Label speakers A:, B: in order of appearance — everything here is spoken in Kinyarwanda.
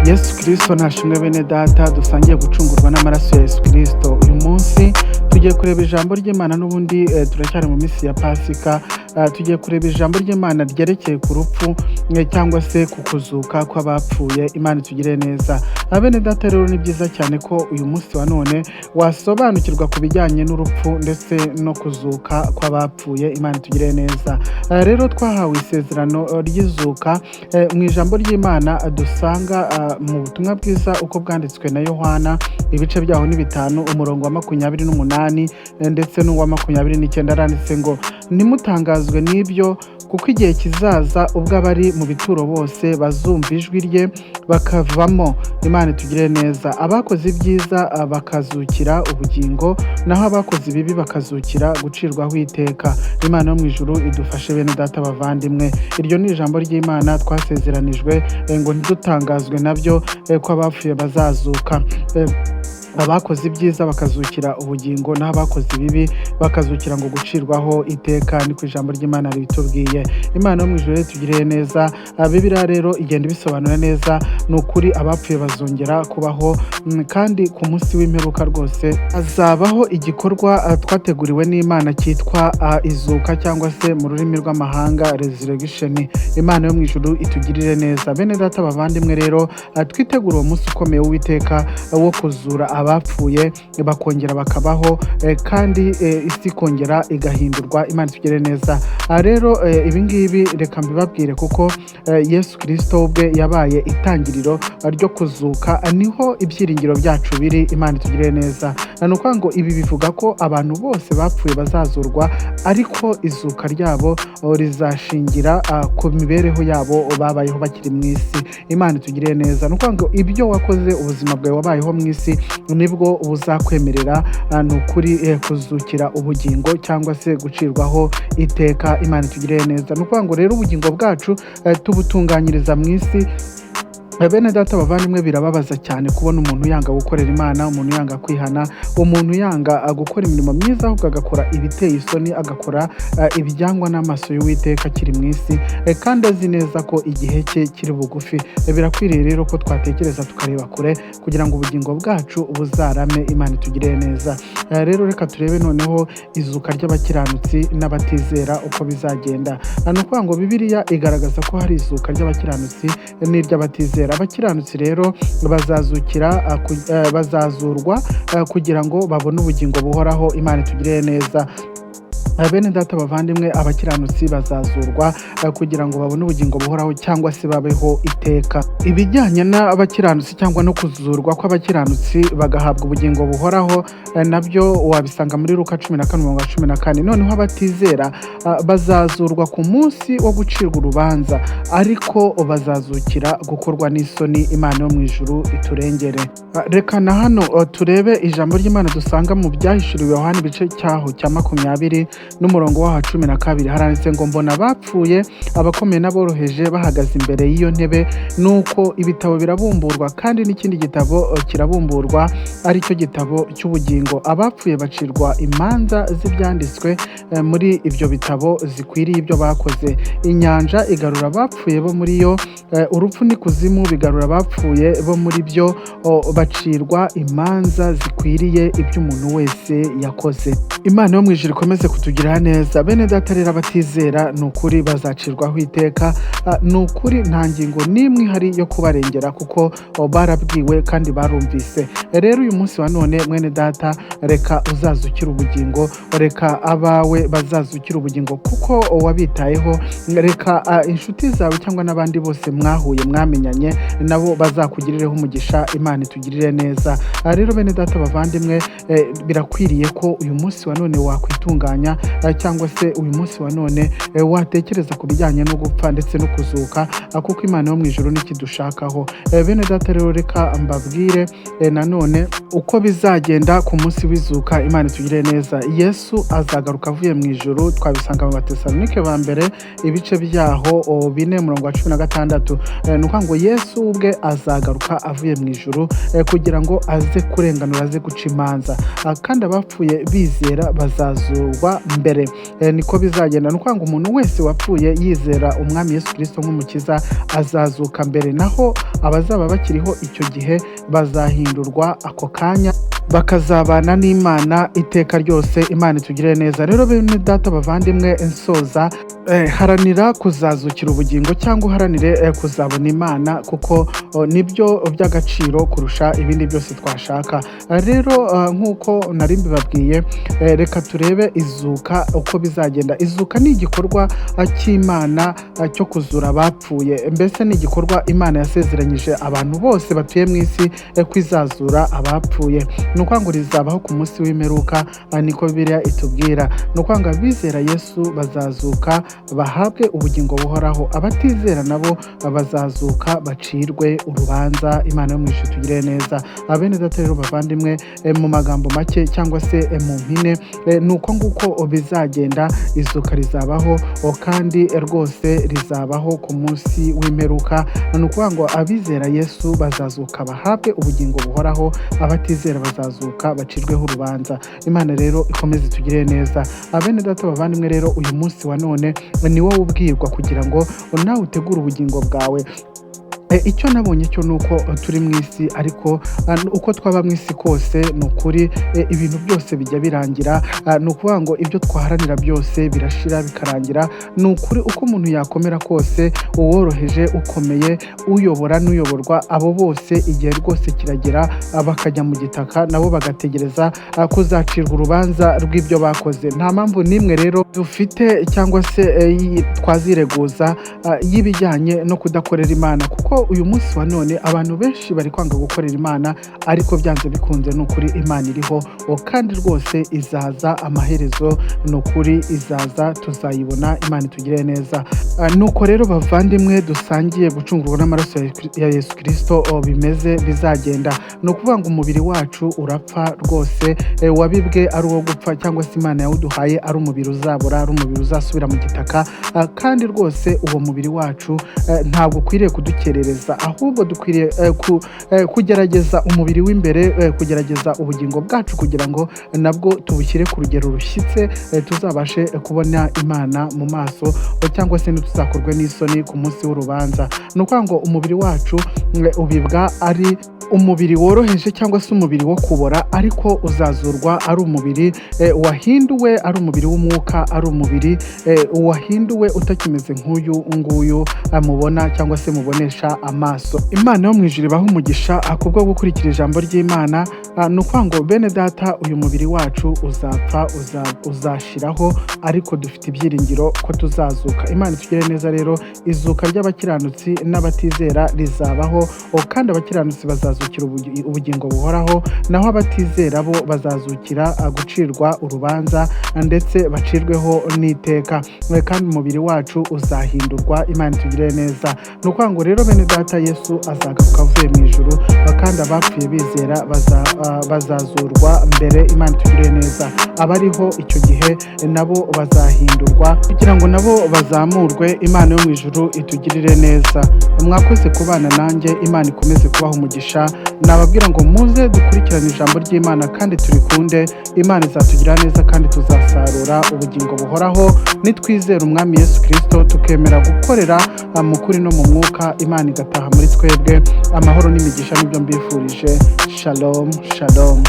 A: Yesu Kirisito nashimwe. Bene data dusangiye gucungurwa n'amaraso ya Yesu Kirisito, uyu munsi tugiye kureba ijambo ry'Imana. N'ubundi turacyari mu minsi ya Pasika. Tugiye kureba ijambo ry'Imana ryerekeye ku rupfu cyangwa se ku kuzuka kw'abapfuye. Imana itugire neza. Bene data, rero ni byiza cyane ko uyu munsi wa none wasobanukirwa ku bijyanye n'urupfu ndetse no kuzuka kw'abapfuye. Imana itugire neza. Rero twahawe isezerano ry'izuka mu ijambo ry'Imana dusanga mu butumwa bwiza uko bwanditswe na Yohana, ibice byaho ni 5, umurongo wa 28 ndetse n'uwa 29. Aranditse ngo: "Ntimutangazwe n'ibyo, kuko igihe kizaza ubwo abari mu bituro bose bazumva ijwi rye bakavamo." Imana itugire neza. "Abakoze ibyiza bakazukira ubugingo, naho abakoze ibibi bakazukira gucirwaho iteka." Imana yo mu ijuru idufashe. Bene data bavandimwe, iryo ni ijambo ry'Imana twasezeranijwe ngo ntidutangazwe nabyo, ko abapfuye bazazuka. Abakoze ibyiza bakazukira ubugingo, naho abakoze ibibi bakazukira ngo gucirwaho iteka. Ni ku ijambo ry'Imana ribitubwiye. Imana yo mu ijuru rero itugiriye neza. Bibiliya rero igenda ibisobanura neza. Ni ukuri abapfuye bazongera kubaho, kandi ku munsi w'imperuka rwose hazabaho igikorwa twateguriwe n'Imana cyitwa izuka, cyangwa se mu rurimi rw'amahanga resurrection. Imana yo mu ijuru itugirire neza. Bene data bavandimwe, rero twitegure uwo munsi ukomeye w'Uwiteka wo kuzura abapfuye bakongera bakabaho, kandi isi ikongera igahindurwa. Imana itugirire neza. Rero ibi ngibi reka mbibabwire kuko Yesu Kirisito ubwe yabaye itangiriro ryo kuzuka, niho ibyiringiro byacu biri. Imana itugirire neza. Ni ukuvuga ngo ibi bivuga ko abantu bose bapfuye bazazurwa, ariko izuka ryabo rizashingira ku mibereho yabo babayeho bakiri mu isi. Imana itugirire neza. Ni ukuvuga ngo ibyo wakoze, ubuzima bwawe wabayeho mu isi, nibwo buzakwemerera ni ukuri kuzukira ubugingo cyangwa se gucirwaho iteka. Imana itugirire neza. Ni ukuvuga ngo rero ubugingo bwacu tubutunganyiriza mu isi. Bene data bavandimwe, birababaza cyane kubona umuntu yanga gukorera Imana, umuntu yanga kwihana, umuntu yanga gukora imirimo myiza, ahubwo agakora ibiteye isoni, agakora ibyangwa n'amaso y'Uwiteka akiri mu isi, kandi azi neza ko igihe cye kiri bugufi. Birakwiriye rero ko twatekereza tukareba kure kugira ngo ubugingo bwacu buzarame. Imana itugirire neza. Rero reka turebe noneho izuka ry'abakiranutsi n'abatizera uko bizagenda. Ni ukuvuga ngo Bibiliya igaragaza ko hari izuka ry'abakiranutsi n'iry'abatizera. Abakiranutsi rero bazazurwa kugira ngo babone ubugingo buhoraho. Imana itugirire neza. Bene data bavandimwe, abakiranutsi bazazurwa kugira ngo babone ubugingo buhoraho cyangwa se babeho iteka. Ibijyanye n'abakiranutsi cyangwa no kuzurwa kw'abakiranutsi bagahabwa ubugingo buhoraho, nabyo wabisanga muri Luka 14 umurongo wa 14. Noneho abatizera bazazurwa ku munsi wo gucirwa urubanza, ariko bazazukira gukorwa n'isoni. Imana yo mu ijuru iturengere. Reka na hano turebe ijambo ry'Imana dusanga mu Byahishuriwe Yohani, igice cyaho cya 20 n'umurongo waho 12. Haranditse ngo: "Mbona abapfuye, abakomeye n'aboroheje, bahagaze imbere y'iyo ntebe, nuko ibitabo birabumburwa, kandi n'ikindi gitabo kirabumburwa, aricyo gitabo cy'ubugingo. Abapfuye bacirwa imanza z'ibyanditswe muri ibyo bitabo zikwiriye ibyo bakoze. Inyanja igarura abapfuye bo muri yo, urupfu n'ikuzimu bigarura abapfuye bo muri byo, bacirwa imanza zikwiriye ibyo umuntu wese yakoze." Imana yo mu ijuru ikomeze kutugirira neza. Bene data, rero abatizera ni ukuri bazacirwaho iteka. Ni ukuri nta ngingo n'imwe ihari yo kubarengera, kuko barabwiwe kandi barumvise. Rero uyu munsi wa none, mwene data, reka uzazukire ubugingo, reka abawe bazazukire ubugingo kuko wabitayeho. Reka inshuti zawe cyangwa n'abandi bose mwahuye, mwamenyanye nabo, bazakugirireho umugisha. Imana itugirire neza. Rero bene data bavandimwe, birakwiriye ko uyu munsi wa none wakwitunganya, cyangwa se uyu munsi wa none watekereza ku bijyanye no gupfa ndetse no kuzuka, kuko Imana yo mu ijuru ntikidushakaho. Bene data, rero reka mbabwire nanone uko bizagenda ku munsi w'izuka. Imana itugirire neza. Yesu azagaruka avuye mu ijuru. Twabisanga mu Batesalonike ba mbere, ibice byaho 4, umurongo wa 16. Ni ukuvuga ngo Yesu ubwe azagaruka avuye mu ijuru kugira ngo aze kurenganura, aze guca imanza. Kandi abapfuye bizera bazazurwa. mbere. Niko bizagenda. Ni ukuvuga ngo umuntu wese wapfuye yizera Umwami Yesu Kirisito nk'Umukiza azazuka mbere, naho abazaba bakiriho icyo gihe bazahindurwa ako kanya, bakazabana n'Imana iteka ryose. Imana itugirire neza. Rero bene data bavandimwe, nsoza, haranira kuzazukira ubugingo cyangwa uharanire kuzabona Imana, kuko nibyo by'agaciro kurusha ibindi byose twashaka. Rero nk'uko nari mbibabwiye, reka turebe izuka uko bizagenda. Izuka ni igikorwa cy'Imana cyo kuzura abapfuye. Mbese ni igikorwa Imana yasezeranyije abantu bose batuye mu isi ko izazura abapfuye. Ni ukuvuga ngo rizabaho ku munsi w'imperuka, niko Bibiliya itubwira. Ni ukuvuga ngo abizera Yesu bazazuka bahabwe ubugingo buhoraho, abatizera nabo bazazuka bacirwe urubanza. Imana yo mu ijuru itugirire neza. Bene data rero bavandimwe, mu magambo make cyangwa se mu mpine, ni uko nguko bizagenda. Izuka rizabaho kandi rwose rizabaho ku munsi w'imperuka. Ni ukuvuga ngo abizera Yesu bazazuka bahabwe ubugingo buhoraho, abatizera bazazuka bacirweho urubanza. Imana rero ikomeze itugirire neza. Bene data bavandimwe, rero uyu munsi wa none ni wowe ubwirwa kugira ngo nawe utegure ubugingo bwawe. Icyo nabonye cyo ni uko turi mu isi, ariko uko twaba mu isi kose, ni ukuri ibintu byose bijya birangira. Ni ukuvuga ngo ibyo twaharanira byose birashira bikarangira. Ni ukuri, uko umuntu yakomera kose, uworoheje, ukomeye, uyobora n'uyoborwa, abo bose igihe rwose kiragera bakajya mu gitaka, nabo bagategereza kuzacirwa urubanza rw'ibyo bakoze. Nta mpamvu n'imwe rero dufite cyangwa se twazireguza y'ibijyanye no kudakorera Imana, kuko uyu munsi wa none abantu benshi bari kwanga gukorera Imana, ariko byanze bikunze ni ukuri Imana iriho, kandi rwose izaza amaherezo. Ni ukuri izaza, tuzayibona. Imana itugirire neza. Nuko rero bavandimwe dusangiye gucungurwa n'amaraso ya Yesu Kirisito, bimeze bizagenda. Ni ukuvuga ngo umubiri wacu urapfa rwose, wabibwe ari uwo gupfa, cyangwa se Imana yawuduhaye ari umubiri uzabora, ari umubiri uzasubira mu gitaka. Kandi rwose uwo mubiri wacu ntabwo ukwiriye kudukerereza, ahubwo dukwiriye kugerageza umubiri w'imbere, kugerageza ubugingo bwacu kugira ngo nabwo tubushyire ku rugero rushyitse, tuzabashe kubona Imana mu maso, cyangwa se ntituzakorwe n'isoni ku munsi w'urubanza. Ni ukuvuga ngo umubiri wacu ubibwa ari umubiri woroheje cyangwa se umubiri wo kubora, ariko uzazurwa ari umubiri wahinduwe, ari umubiri w'umwuka, ari umubiri wahinduwe utakimeze nk'uyu nguyu mubona cyangwa se mubonesha amaso. Imana yo mu ijuru ibahe umugisha kubwo gukurikira ijambo ry'Imana. Ni ukuvuga ngo bene data, uyu mubiri wacu uzapfa, uzashiraho, ariko dufite ibyiringiro ko tuzazuka. Imana itugire neza. Rero izuka ry'abakiranutsi n'abatizera rizabaho, kandi abakiranutsi bazazukira ubugingo buhoraho, naho abatizera bo bazazukira gucirwa urubanza ndetse bacirweho n'iteka. Kandi umubiri wacu uzahindurwa. Imana itugirire neza. Ni ukuvuga ngo rero bene data, Yesu azagaruka avuye mu ijuru, kandi abapfuye bizera bazazurwa mbere. Imana itugirire neza. Abariho icyo gihe nabo bazahindurwa kugira ngo nabo bazamurwe. Imana yo mu ijuru itugirire neza. Mwakoze kubana nanjye, Imana ikomeze kubaha umugisha. Nababwira ngo muze dukurikirane ijambo ry'Imana kandi turikunde. Imana izatugira neza kandi tuzasarura ubugingo buhoraho nitwizera Umwami Yesu Kirisito, tukemera gukorera mu kuri no mu mwuka, Imana igataha muri twebwe. Amahoro n'imigisha nibyo mbifurije. Shalom, shalom.